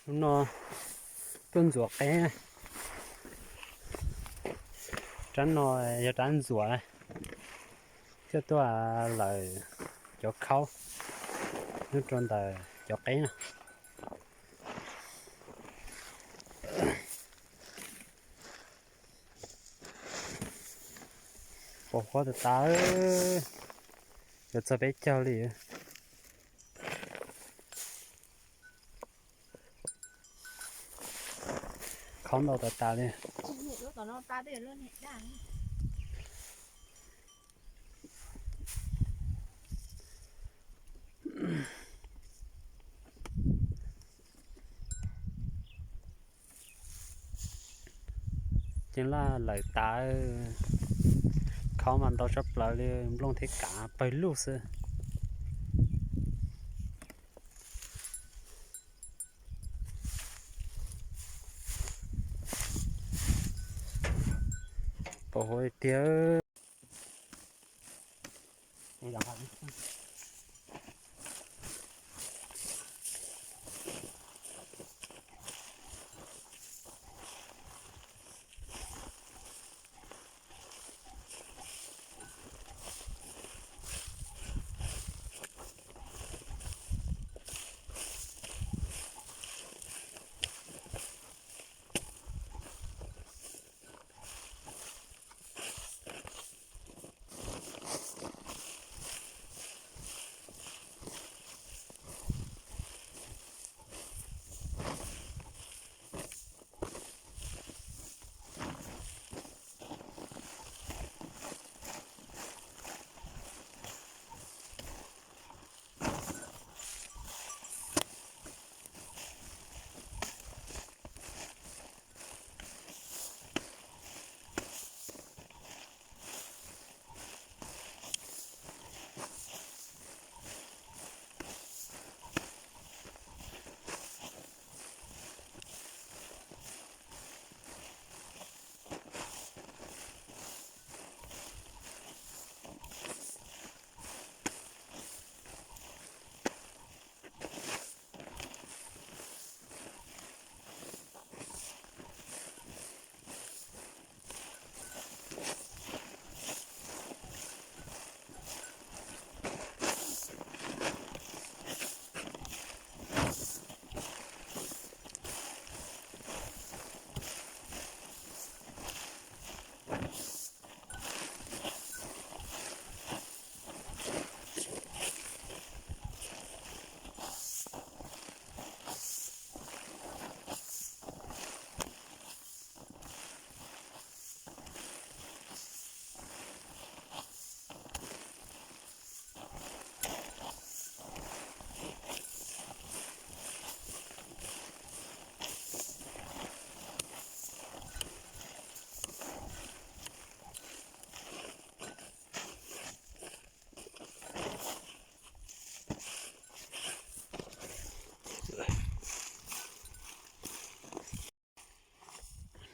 Hnub no tuaj ntxuav qeb, rab no yog rab ntxuav, thiaj tuaj lawm cov khaub nyob rau ntawm cov qeb no. Pos huab tas tas, yuav txog peb caug li. Khaub ntau tas tas li. Ceeb laj lawm tas, khaub mas ntau tshaj plaws li, nplooj thiab kav pawg lug xwb. Pos huab tiag.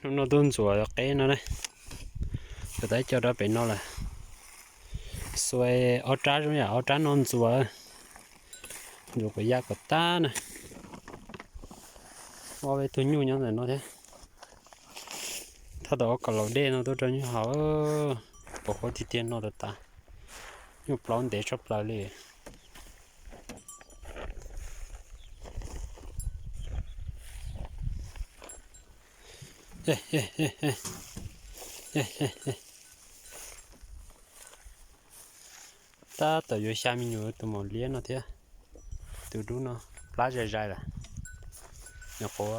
Hnub no tuaj ntxuav qeb no ne, tab tom coj rov pem no lawm. Xuas ob rab zoo yam ob rab no ntxuav, ntxuav kom ya kom tag na. Ob peb tug nyuj nyob ntawm no thiab. Thaj tau ob kom laus dej no tuaj rau nyuj haus, pos huab tiag tiag no tas tas. Nyuj plaub ntev tshaj plaws li. Tab tom yuav xya me nyuam tus maum liab no thiab. Tus dub no plab zais zais lawm. Nyuam qhuav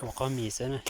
ua qoj mis xwb na.